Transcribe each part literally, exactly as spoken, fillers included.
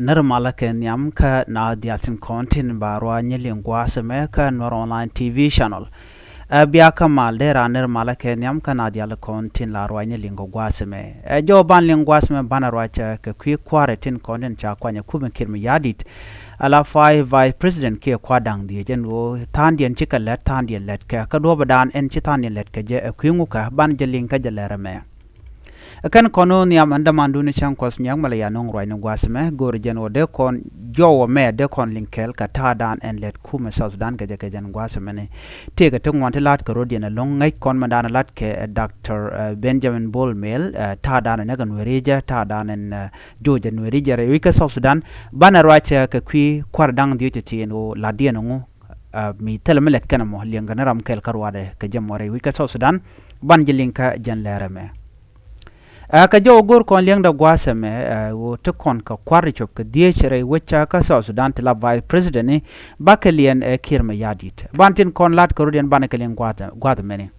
Nir malä kɛ nhiam kä na diaal tin kɔn tin ba ruac nyɛ liŋ gua̱a̱th ɛmɛ kä Nuɛr Online T V channel. Ɛ bia kä mal dee ra nir malä kɛ nhiam kä na diaal kɔn tin la ruac nyɛ liŋ kɛ gua̱a̱th ɛmɛ. Ɛ jɔw ban liŋ gua̱a̱th ɛmɛ banɛ ruac kɛ kui̱ kua̱rɛ tin kɔn tin ca kuany ɛ kumɛ Kiir Mayardit. Ala five vice president kiɛ kua̱r da̱ŋ dhieec ɛn ɣöö tha̱a̱ŋdiɛn cikɛ lät tha̱a̱ŋdiɛn lät kɛ kä duɔ̱ɔ̱pädan ɛn ci tha̱a̱ŋdiɛn lät kɛ jɛ ɛ kui̱ ŋukɛ ban jɛ liŋ kä jɛ lɛr ɛmɛ. Ɛ kɛn kɔn ɣöö nhiam ɛn dämandun cäŋ kuɔth nyɛk mɛ la ya nöŋ ruacni gua̱a̱th ɛmɛ go̱o̱rɛ jɛn ɣöö dee kɔn jɔwä mɛ dee kɔn liŋ kɛɛl kɛ ta̱a̱dan ɛn lät kumɛ South Sudan kɛ jɛ kɛ jɛn gua̱a̱th ɛmɛni. Tëëkɛ ti ŋuan ti la̱t kɛ rɔ̱diɛn ɛlɔ̱ŋ ŋäc kɔn mɛ da̱a̱n ɛ la̱t kɛ ɛ Doctor Benjamin Bol Mel, ta̱a̱dan ɛ näk ɛ Nuɛri jɛ ta̱a̱dan ɛn Jo̱o̱c ɛ Nuɛri jɛ rɛy wec kä South Sudan. Banɛ ruac kɛ kui̱ kua̱r da̱ŋ dhieec ti ɛn ɣöö la̱tdiɛn ɛŋu mi thilɛ mi lɛt kɛn ɛmɔ liɛŋkɛ ni ram kɛl kä ruaadɛ kɛ jɛ mɔ rɛy wec kä South Sudan. Ban jɛ liŋ kä jɛn lɛr ɛmɛ. Ɛ kɛ jɔw go̱o̱r kɔn liɛŋdɛ gua̱a̱th ɛmɛ ɛ ɣöö ti kɔn kɛ kua̱r cop kɛ dhieec rɛy wec kä South Sudan ti la vice president ni bakɛ liɛn ɛ Kiir Mayardit ban tin kɔn la̱t kɛ rɔ̱diɛn banɛ kɛ liɛŋ gua̱a̱th ɛmɛni.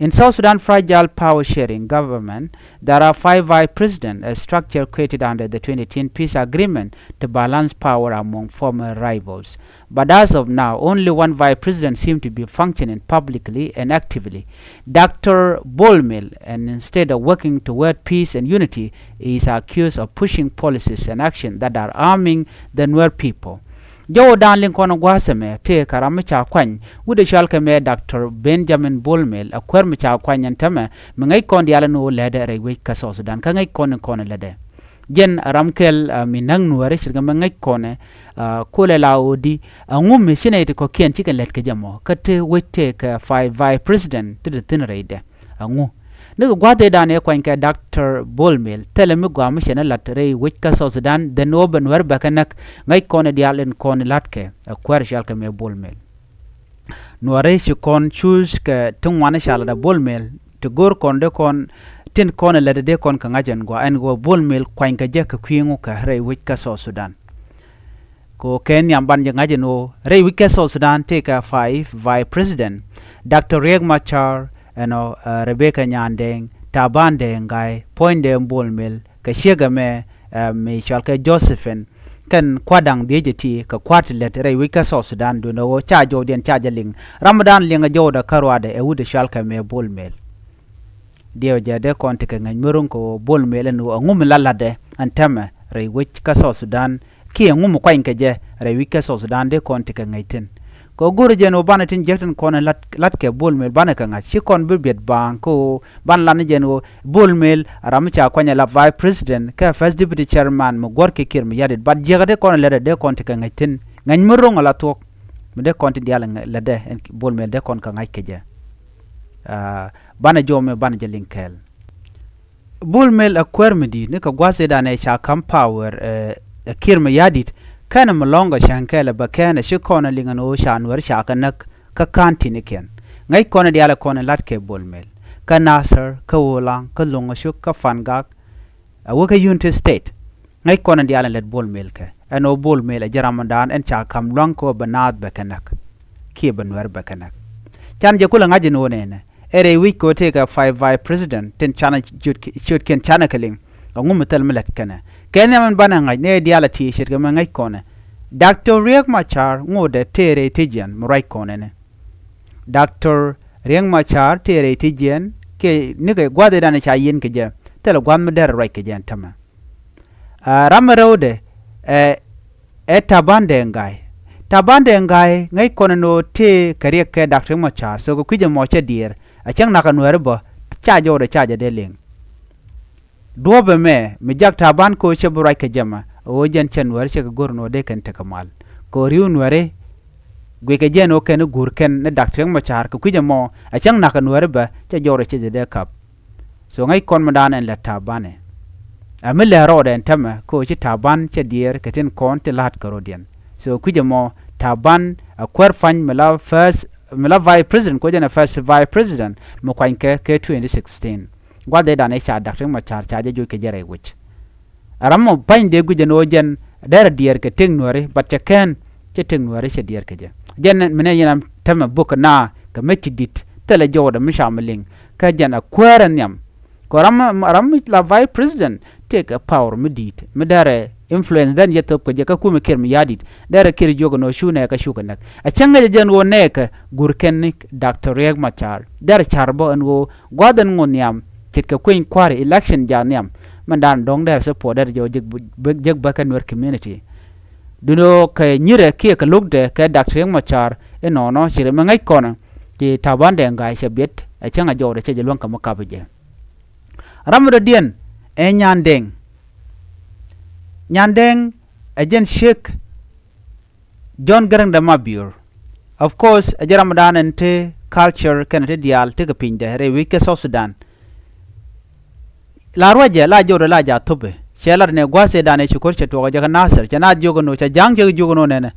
In South Sudan fragile power sharing government, there are five vice president, a structure created under the twenty eighteen peace agreement to balance power among former rivals. But as of now, only one vice president seems to be functioning publicly and actively, Doctor Bol Mel, and instead of working toward peace and unity, he is accused of pushing policies and actions that are harming the Nuer people. Jɔwdan liŋ kɔn gua̱a̱th ɛmɛ tëë kɛ ram mi ca kuany wut ɛ cɔal kɛ mɛ Doctor Benjamin Bol Mel ɛ kuäär mi ca kuany ɛn täämɛ mi ŋäc kɔn diaal ɛn ɣöö lätdɛ rɛy wec kä South Sudan kä ŋäc kɔn in kɔn in lätdɛ. Jɛn ɛ ram kɛl mi näk Nuääri ce̱tkɛ mɛ ŋäc kɔn ɛ kulɛ la ɣöö di ɛŋu mi ci nɛy ti kɔ̱kiɛn cikɛ lät kɛ jɛ mɔ kä ti wec tëë kɛ vice president ti te thi̱n rɛydɛ. Aŋu nikɛ gua̱a̱th ëëdan ëë kuany kɛ Doctor Bol Mel thilɛ mi gɔaa mi cɛ ni lat rɛy wec kä South Sudan then ɣöö bɛ Nuäär bɛ kɛ näk. Ŋäc kɔn diaal in kɔn la̱tkɛ ɛ kuäär cɔal kɛ mɛ Bol Mel. Nuääri ci kɔn cuuc kɛ ti ŋuan ca lat ɛ Bol Mel ti go̱o̱r kɔn dee kɔn tin kɔn ɛ lät dee kɔn kɛ ŋa̱c ɛn gɔaa ɛn ɣöö Bol Mel kuany kɛ jɛ kɛ kui̱ ŋu kɛ rɛy wec kä South Sudan. Kɛ ɣöö kɛ nhiam ban jɛ ŋa̱c ɛn ɣöö rɛy wec kä South Sudan tëëkɛ five vice president, Doctor Riek Machar, ɛnɔ Rebecca Nyandeng, Taban Deng Gai, Puɔ̱nydɛ Bol Mel kɛ ciek ɛmɛ mi cɔal kɛ Josephine kɛn kua̱r da̱ŋ dhieec ɛ ti kɛ kua̱r ti lät rɛy wec kä South Sudan duundɛ ɣöö ca jɔwdiɛn ca jɛ liŋ. Ramdan liŋ ɛ jɔwdɛ kä ruaadɛ ɛ wut ɛ cɔal kɛ mɛ Bol Mel. Diɛw jɛ dee kɔn ti kɛ ŋäc mi ro̱ŋ kɛ ɣöö Bol Mel ɛn ɣöö ɛŋu mi la la̱tdɛ ɛn täämɛ rɛy wec kä South Sudan kiɛ ɛŋu mi kuany kɛ jɛ rɛy wec kä South Sudan dee kɔn ti kɛ ŋäc thi̱n. Kɛ ɣöö go̱o̱rɛ jɛn ɣöö banɛ tin jiäk tin kɔn in la̱t kɛ Bol Mel banɛ kɛ ŋa̱c ci kɔn bi biɛt baaŋ kɛ ɣöö ban lat ni jɛn ɣöö Bol Mel a ram mi ca kuany ɛ la vice president kɛ first deputy chairman mi guɔ̱r kɛ Kiir Mayardit bat jiäkä dee kɔn in lätdɛ dee kɔn ti kɛ ŋäc thi̱n. Ŋäc mi ro̱ŋ a la thuɔ̱k mi dee kɔn ti diaal in lätdɛ ɛn Bol Mel dee kɔn kɛ ŋa̱c kɛ jɛ. Banɛ jɔw mɛ banɛ jɛ liŋ kɛɛl. Bol Mel ɛ kuäär mi di̱i̱t nikɛ gua̱a̱th ëëdan ɛ ca ka̱m power ɛ Kiir Mayardit. Kɛnɛ mi lɔ̱ŋ kɛ cäŋ kɛɛl ɛ bɛ kɛn ɛ ci kɔn ɛ liŋ ɛn ɣöö ca Nuäär ca kɛ näk kä ka̱n ti̱nikiɛn. Ŋäc kɔn diaal ɛ kɔn in la̱t kɛ Bol Mel kä Nasir kä Ulaŋ kä Loŋocuk kä Pangak ɛ wä kä Unity State. Ŋäc kɔn diaal in lät Bol Mel kɛ ɛn ɣöö Bol Mel ɛ ji̱ ramdan ɛn ca ka̱m lua̱ŋ kɛ ɣöö bɛ naath bɛ kɛ näk kiɛ bɛ Nuäär bɛ kɛ näk. Can jɛ kulɛ ŋa̱c in ɣöö nɛnɛ ɛ rɛy wec kɛ ɣöö tëëkɛ five vice president tin canɛ ciötkiɛn canɛ kɛ liŋ. Ɛŋu mi thil mi lät kɛnɛ kɛ nhiam in banɛ ŋa̱c nɛy diaal a ti ce̱tkɛ mɛ ŋäc kɔnɛ. Doctor Riek Machar ŋotdɛ tëë rɛy thieciɛn mi ruac kɔnɛ ni. Doctor Riek Machar tëë rɛy thieciɛn kiɛ nikɛ gua̱th ëëdan ca yiɛn kɛ jɛ thilɛ gua̱th mi derɛ ruac kɛ jɛ ɛn täämɛ. Ram mi rɛwdɛ ɛ Taban Deng Gai. Taban Deng Gai ŋäc kɔn ɛn ɣöö tëë kɛ Riek kɛ Doctor Riek Machar so kɛ kui̱c ɛmɔ cɛ diɛɛr. A cäŋ nakä Nuääri bä ca jɔwdɛ ca jɛ dee liŋ. Duɔ̱ɔ̱p ɛmɛ mi jak Taban kɛ ɣöö cɛ bi ruac kɛ jɛ mɛ ɣöö jɛn cɛ Nuääri cɛ kɛ go̱r ɛn ɣöö dee kɛn tekɛ mal kɛ ɣöö ri̱w Nuääri guickɛ jɛ ɛn ɣöö kɛn i̱ guur kɛn ni Doctor Riek Machar kɛ kui̱c ɛmɔ. A cäŋ nakä Nuääri bä cɛ jɔwdɛ cɛ jɛ dee kap. So ŋäc kɔn mi da̱a̱n ɛn lät Taban ɛ. Ɛ mi lɛ rɔɔdɛ ɛn täämɛ kä ɣöö ci Taban cɛ diɛɛr kɛ tin kɔn ti la̱a̱t kɛ rɔ̱diɛn. So kui̱c ɛmɔ Taban ɛ kuäär pa̱ny mi la first mi la vice president kɛ ɣöö jɛn ɛ first vice president mi kuanykɛ kɛ twenty sixteen. Gua̱th ëëdan ëë ca Doctor Riek Machar ca jɛ joc kɛ jɛ rɛy wec. Ɛ ram mɔ pa̱ny dee guic ɛn ɣöö jɛn derɛ diɛɛr kɛ tëk Nuääri but cɛ kɛn cɛ tëk Nuääri cɛ diɛɛr kɛ jɛ. Jɛn mi nɛ yɛn ram täämɛ buk kɛ naa kɛ mec ti di̱t thilɛ jɔwdɛ mi ca mi liŋ. Kä jɛn ɛ kuäär ɛ nhiam kɛ ram ram mi la vice president tëëkɛ power mi di̱i̱t mi derɛ influence dhän yɛ thöp kɛ jɛ kä kumɛ Kiir Mayardit. Derɛ Kiir jiök ɛn ɣöö cu nɛɛkä cukɛ näk. Ɛ cäŋ ŋäcɛ jɛ ɛn ɣöö nɛɛkä gurkɛn ni Doctor Riek Machar. Derɛ car bä ɛn ɣöö gua̱th ɛn ŋot nhiam ce̱tkɛ kueny kua̱ri election ja̱a̱th nhiam. Mɛn da̱a̱n dɔ̱ŋ derɛ support derɛ jɛ ɣöö jek bä, jek bä kɛ Nuer community. Duundɛ ɣöö kɛ nyirɛ kiɛ kɛ lo̱kdɛ kɛ Doctor Riek Machar inɔnɔ ci rɛ mi ŋäc kɔnɛ. Ci Taban Deng Gai cɛ biɛt ɛ cäŋ a jɔwdɛ cɛ jɛ luäŋ kɛ mi kap jɛ. Ram mi dɔ̱diɛn ɛ Nyandeng. Nyandeng ɛ jɛn ciek John Garang de Mabior. Of course ɛ jɛ ramdan ɛn ti culture kɛnɛ ti diaal ti kɛ pinydɛ rɛy wi̱c kɛ South Sudan. La ruacɛ la jɔwdɛ la ja̱ thöpɛ cɛ lat nɛ gua̱a̱th ëëdan ɛ ci ko̱r cɛ tuɔɔk ɛ jɛ kɛ Nasir cɛ na jiök ɛn ɣöö cɛ ja̱a̱ŋ cɛ kɛ jiök ɛn ɣöö nɛnɛ.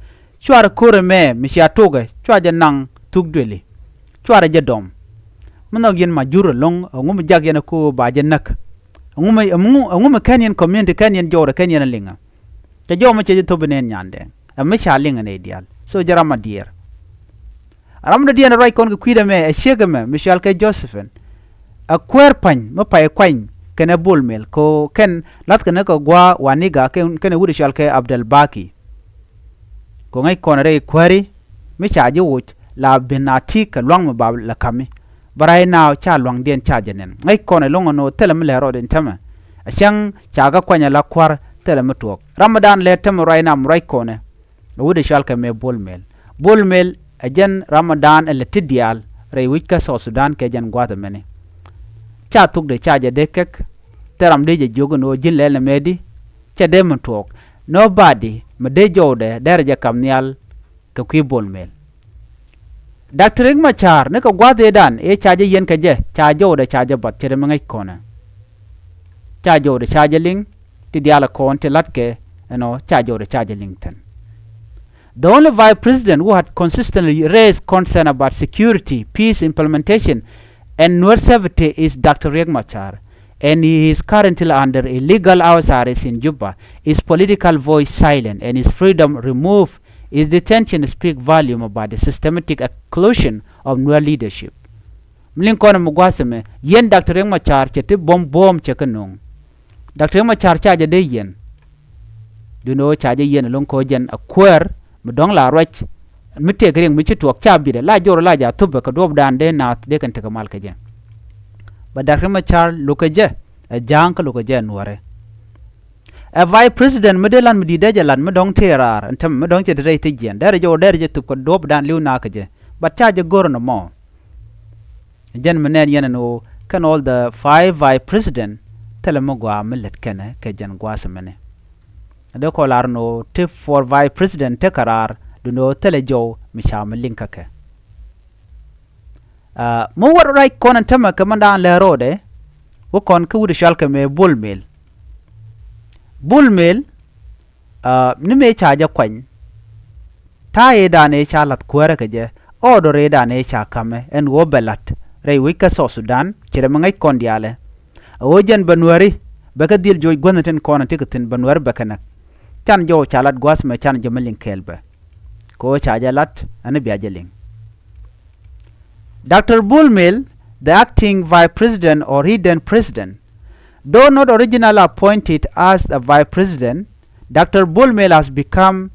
Cuarɛ ko̱r ɛmɛ mi cia tokɛ cua jɛ naŋ thuk duëli. Cuarɛ jɛ dɔm. Mi nhɔk yɛn ma jur ɛlɔ̱ŋ ɛŋu mi jak yɛn ɛ ko̱o̱k ba jɛ näk. Ɛŋu mi, ɛŋu mi kɛn yɛn community kɛn yɛn jɔwdɛ kɛn yɛn ɛ liŋä. Cɛ jɔw mi cɛ jɛ thop inɛn Nyandeng ɛ mi ca liŋ ɛ nɛy diaal. So jɛ ram a diɛɛr. Ram dɔ̱diɛn ruac kɔn kɛ kui̱dɛ mɛ ɛ ciek ɛmɛ mi cual kɛ Josephine. Ɛ kuäär pa̱ny mi pay kuany kɛnɛ Bol Mel ko kɛn la̱th kɛnɛ kɛ gua̱a̱ Waniga kɛnɛ wut ɛ cual kɛ Abdel Baki. Ko ŋäc kɔn rɛy kuääri mi ca ji̱ woc la ben a ti kɛ lua̱ŋ mi ba la ka̱mi. Bä right now ca lua̱ŋdiɛn ca jɛ nɛn ŋäc kɔn ɛlɔ̱ŋ ɛn ɣöö thilɛ mi lɛ rɔɔd in tämɛ. Ɛ cäŋ ca kɛ kuany ala kua̱r thilɛ mi tuɔɔk. Ramadan lɛ tämɛ right now mi ruac kɔnɛ. Ɛ wut ɛ cual kɛ mɛ Bol Mel. Bol Mel ɛ jɛn ramadan ɛ lɛ ti diaal rɛy wi̱c kä South Sudan kɛ jɛn gua̱a̱th ɛmɛni. Ca thukdɛ ca jɛ dee kɛk. Thil ram dee jɛ jiök ɛn ɣöö ji̱n lɛl nɛmɛ di cɛ dee mi tuɔɔk. Nobody mi dee jɔwdɛ derɛ jɛ kap nhial kɛ kui̱ Bol Mel. Doctor Riek Machar ni kɛ gua̱a̱th ëëdan ëë ca jɛ yiɛn kɛ jɛ ca jɔwdɛ ca jɛ bath ce̱t mi ŋäc kɔnɛ. Ca jɔwdɛ ca jɛ liŋ ti diaal kɔn ti la̱tkɛ ɛnɔ ca jɔwdɛ ca jɛ liŋ thi̱n. The only vice president who had consistently raised concern about security, peace implementation, and Nuer safety is Doctor Riek Machar, and he is currently under illegal house arrest in Juba. His political voice silent and his freedom removed. His detention speak volume about the systematic exclusion of Nuer leadership. Mi liŋ kɔn mi gua̱a̱th ɛmɛ yɛn Doctor Riek Machar cɛ ti buɔ̱m buɔ̱ɔ̱m cɛ kä no̱o̱ŋ. Doctor Riek Machar ca jɛ dee yɛn. Duundɛ ɣöö ca jɛ yɛn ɛlɔ̱ŋ kɛ ɣöö jɛn a kuäär mi dɔ̱ŋ la ruac mi tëëk riɛŋ mi ci tuɔɔk ca bitdɛ la jɔr la ja̱ thupɛ kɛ duɔ̱ɔ̱pdan dee naath dee kɛn tekɛ mal kɛ jɛ. Bä Doctor Riek Machar lo̱kɛ jɛ ɛ ja̱a̱ŋ kä lo̱kɛ jɛ ɛ nuäärɛ. Ɛ vice president mi dee lan mi di̱t dee jɛ lan mi dɔ̱ŋ tëë raar ɛn tämɛ mi dɔ̱ŋ cɛ ti rɛy thiec jiɛn derɛ jɛ wä derɛ jɛ thup kɛ duɔ̱ɔ̱pdan li̱w naath kɛ jɛ. But ca jɛ go̱r ɛn ɛmɔ. Jɛn mi nɛn yɛn ɛn ɣöö kɛn all the five vice president thilɛ mi gɔaa mi lät kɛnɛ kɛ jɛn gua̱a̱th ɛmɛnɛ. Dee kɔ lar ɛn ɣöö ti four vice president tekɛ raar duundɛ ɣöö thilɛ jɔw mi ca mi liŋ kä kɛ. Aa, mi wä ruac kɔn ɛn tämɛ kɛ mɛn daan lɛ ro̱o̱dɛ wä kɔn kä wut cual kɛ mɛ Bol Mel. Bol Mel, aa, ni mëë ca jɛ kuany. Ta̱a̱ ëëdan ëë ca la̱th kuäärä kɛ jɛ, order ëëdan ëë ca ka̱mɛ ɛn ɣöö bɛ la̱t rɛy wec kä South Sudan ci rɛ mi ŋäc kɔn diaalɛ. Ɛ ɣöö jɛn bɛ nuääri bɛ kɛ dhil joc guänh tin kɔn ɛ ti kɛ thi̱n bɛ nuääri bɛ kɛ näk. Can jɔw ca la̱t gua̱a̱th mɛ can jɛ mi liŋ kɛɛl bɛ. Kɛ ɣöö ca jɛ la̱t ɛn bia jɛ liŋ. Doctor Bol Mel, the acting vice president or hidden president, though not originally appointed as the vice president, Doctor Bol Mel has become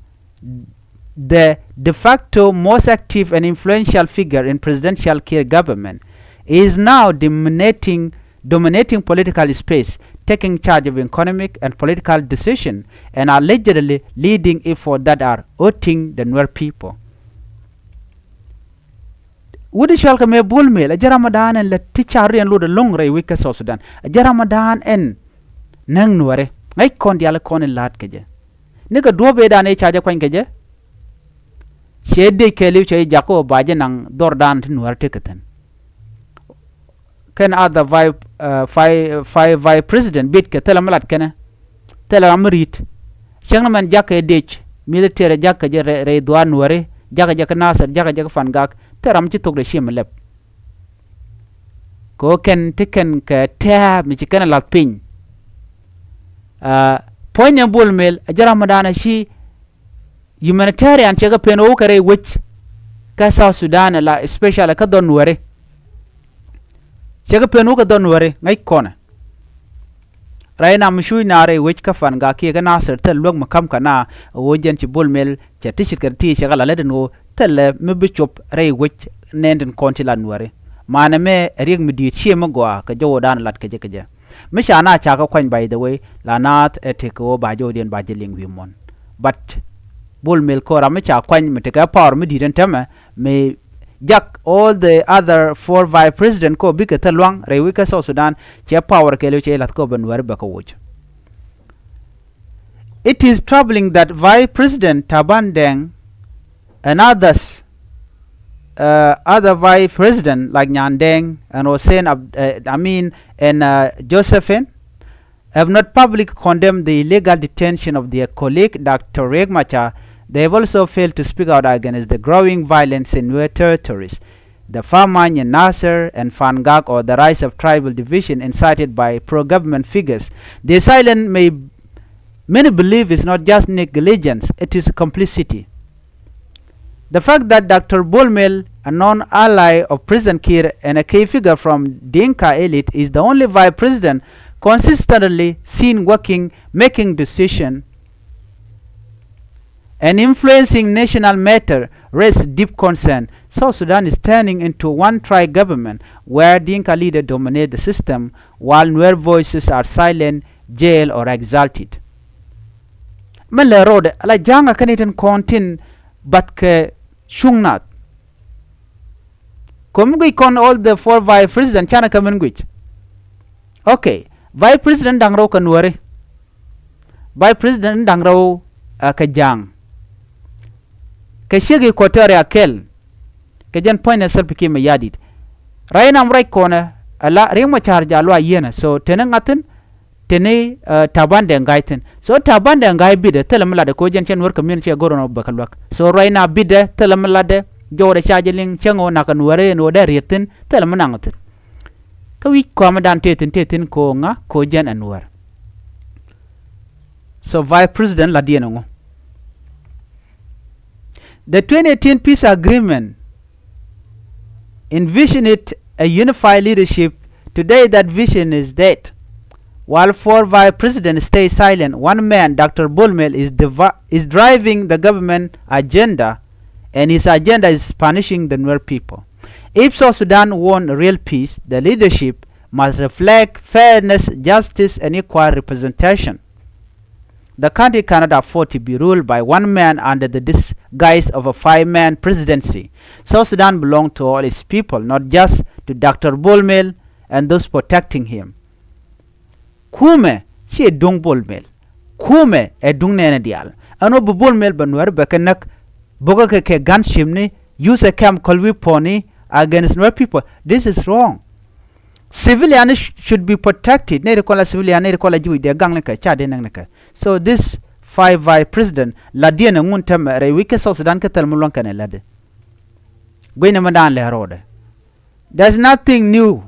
the de facto most active and influential figure in Presidential Kiir government. He is now dominating, dominating political space, taking charge of economic and political decision, and allegedly leading efforts that are hurting the Nuer people. Wut i̱ cual kɛ mëë Bol Mel ɛ jɛ ramadan ɛn lɛ ti car riɛn lot ɛlɔ̱ŋ rɛy wec kä South Sudan. Ɛ jɛ ramadan ɛn näŋ nuäärɛ ŋäc kɔn diaal kɔn in la̱a̱t kɛ jɛ. Nikɛ duɔ̱ɔ̱p ëëdan ëë ca jɛ kuany kɛ jɛ. Cɛ dec kɛɛliw cɛ jɛ jak kä ɣöö ba jɛ naŋ dhɔrdan ti nuäärɛ tekɛ thi̱n. Kɛn other vice, uh, vice, vice, vice president bit kɛ thilɛ mi lat kɛnɛ. Thilɛ ram mi ri̱t. Cäŋ ni mɛn jakä dec military jakä jɛ rɛy, rɛy dhuaar nuääri jakä jɛ kä Nasir jakä jɛ kä Pangak. Thilɛ ram ci thok dee ci mi lɛp. Kɛ ɣöö kɛn ti kɛn kɛ tɛ̱̈ɛ̱̈p mi ci kɛn ɛ la̱th piny. Aa, puɔ̱ny ni Bol Mel ɛ jɛ ramadan ɛ ci humanitarian cɛ kɛ pen wä kɛ rɛy wec kä South Sudan la especially kä dhɔn nuääri. Cɛ kɛ pen wä kɛ dhɔn nuääri ŋäc kɔnɛ. Rɛy na mi cuuc na rɛy wec kä Fangak kiɛ kä Nasir thil luäk mi ka̱m kɛ na ɣöö jɛn ci Bol Mel cɛ ti ce̱tkɛ ti cɛ kɛ la lät ɛn ɣöö thilɛ mi bi cop rɛy wec nɛn tin kɔn ti la Nuääri. Manɛ mɛ ɛ riɛk mi di̱i̱t cië mi gɔaa kɛ jɔwdan lat kɛ jɛ kɛ jɛ. Mi ca na ca kɛ kuany, by the way, la naath ɛ tëk kɛ ɣöö ba jɔwdiɛn ba jɛ liŋ wi̱i̱ muɔ̱n. But Bol Mel kɛ ɣöö ram mi ca kuany mi tekɛ power mi di̱i̱t ɛn täämɛ mi jak all the other four vice president kɛ ɣöö bikɛ thil lua̱ŋ rɛy wec kä South Sudan, cɛ power kɛɛliw cɛ la̱th kɛ ɣöö bɛ Nuääri bɛ kɛ woc. It is troubling that Vice President Taban Deng and others, uh, other vice president like Nyandeng and Hussein Ab-, uh, I mean, and, uh, Josephine, have not publicly condemned the illegal detention of their colleague, Doctor Riek Machar. They have also failed to speak out against the growing violence in Nuer territories, the famine in Nasir and Fangak, or the rise of tribal division incited by pro-government figures. Their silence may many believe is not just negligence, it is complicity. The fact that Doctor Bol Mel, a known ally of President Kiir and a key figure from Dinka elite, is the only vice president consistently seen working, making decision, and influencing national matter raise deep concern. South Sudan is turning into one tribe government where Dinka leaders dominate the system while Nuer voices are silent, jailed, or exiled. Mɛ lɛ road la ja̱a̱ŋ a kɛn itin kɔn tin bath kɛ cuŋ nath. Komi guic kɔn all the four vice president canɛ kɛ min guic. Okay, vice president da̱ŋ rɛw kɛ Nuääri. Vice president da̱ŋ rɛw, uh, kɛ ja̱a̱ŋ. Kɛ ciek Equatoria kɛl. Kɛ jɛn puɔ̱nynɛ Salva Kiir Mayardit. Rɛy nam rɛc kɔnɛ ala Riek Machar ja̱ luac yieenɛ. So teni ŋa̱thin, teni, uh, Taban Deng Gai thi̱n. So Taban Deng Gai bitdɛ thilɛ mi latdɛ kɛ ɣöö jɛn cɛ Nuer community ɛ go̱r ɛn ɣöö bɛ kɛ luäk. So rɛy na bitdɛ thilɛ mi latdɛ, jɔwdɛ ca jɛ liŋ cäŋ ɣöö nakä Nuäri ɛn ɣöö dee riet thi̱n, thilɛ mi naŋ thi̱n. Kä wi̱c kɔamädan tëë thi̱n, tëë thi̱n kɛ ɣöö ŋa, kɛ ɣöö jɛn ɛ Nuäär. So vice president la diɛn ɛŋu? The twenty eighteen peace agreement envisioned a unified leadership. Today that vision is dead. While four vice presidents stay silent, one man, Doctor Bol Mel, is, divi- is driving the government agenda, and his agenda is punishing the Nuer people. If South Sudan want real peace, the leadership must reflect fairness, justice, and equal representation. The country cannot afford to be ruled by one man under the disguise of a five-man presidency. South Sudan belongs to all its people, not just to Doctor Bol Mel and those protecting him. Kumɛ ciɛ duŋ Bol Mel. Kumɛ ɛ duŋ nɛɛnɛ diaal. Ɛn ɣöö bi Bol Mel bɛ Nuäär bɛ kɛ näk, bokɛ kɛ kɛ gunship ni, use a chemical weapon ni against Nuer people. This is wrong. Civilian sh- should be protected. Nɛy ti kɔn la civilian, nɛy ti kɔn la jiwic dee gaŋ ni kɛ, ca dee näk ni kɛ. So this five vice president la diɛn ɛ ŋun tämɛ rɛy wec kä South Sudan kä thil mi luäŋ kɛn ɛ lätdɛ. Gui̱cni mi daan lɛ ro̱o̱dɛ. There's nothing new.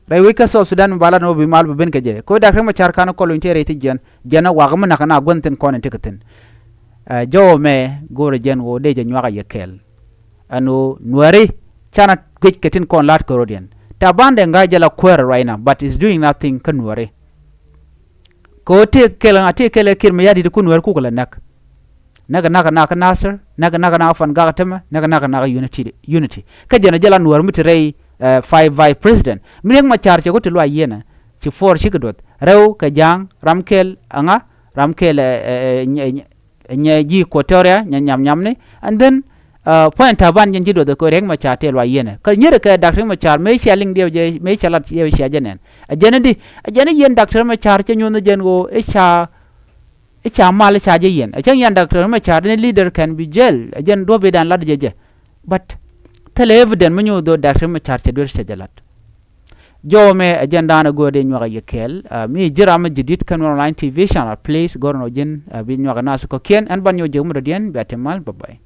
Rɛy wec kä South Sudan mi ba lat ni wä bi mal bi ben kɛ jɛ. Kɛ wä Dak Riek Machar kan kɔl winy tëë rɛy ti jiɛn. Jiɛn ɛ wak mi nak na guän thi̱n kɔn in ti kɛ thi̱n. Ɛ, jɔwä mɛ go̱o̱rɛ jiɛn wä dee jɛ nyuak a yɛ kɛɛl. Ɛn wä Nuääri canɛ guic kɛ tin kɔn la̱t kɛ ro̱diɛn. Taban Deng Gai jɛ la kuäär right now, but is doing nothing kä Nuääri. Kɛ ɣöö tëë kɛl ŋa, tëë kɛl ɛ Kiir Mayardit ku Nuäär kukɛ lɛ näk. Näk, näk, näk Nasir, näk, näk, näk Fangak tämɛ, näk, näk, näk Unity, Unity. Kä jɛn a jɛ la Nuäär mi te rɛy, eh, five vice president. Mi Riek Machar cɛ ku te luac yieenɛ, ci four cikɛ duɔth. Rɛw kɛ ja̱a̱ŋ, ram kɛl, aŋa, ram kɛl, eh, eh, eh, nyɛ, nyɛ, nyɛ ji̱ Equatoria, nyɛ nyam nyamni. And then, uh, puɔ̱ny Taban jɛn ji̱ duɔth kɛ Riek Machar tëë luac yieenɛ. Kä nyierɛ kɛ Dak Riek Machar, mëë cia liŋ diɛw jɛ, mëë cia lat diɛw cia jɛ nɛn. A jɛn di, a jɛn yɛn Dak Riek Machar cɛ nyuɔ̱th ni jɛn ɣöö i̱ ca, i̱ ca mal i̱ ca jɛ yɛn. A cäŋ yɛn Dak Riek Machar ni leader can be jail. A jɛn duɔ̱p i̱ dan lat jɛ jɛ. But thilɛ evident mi nyuɔ̱th dhɔ Dak Riek Machar cɛ duer cɛ jɛ lat. Jɔw mɛ a jɛn dan a go̱o̱r dee nyuak a yɛ kɛɛl. A mi ji̱ ram mi ji̱ di̱t kɛn online T V channel, please go̱r nɔ ji̱n a bi nyuak a nath kɔ̱kiɛn. Ɛn ban nyuɔ̱th jɛ mi dɔ̱diɛn bia te mal, bye bye.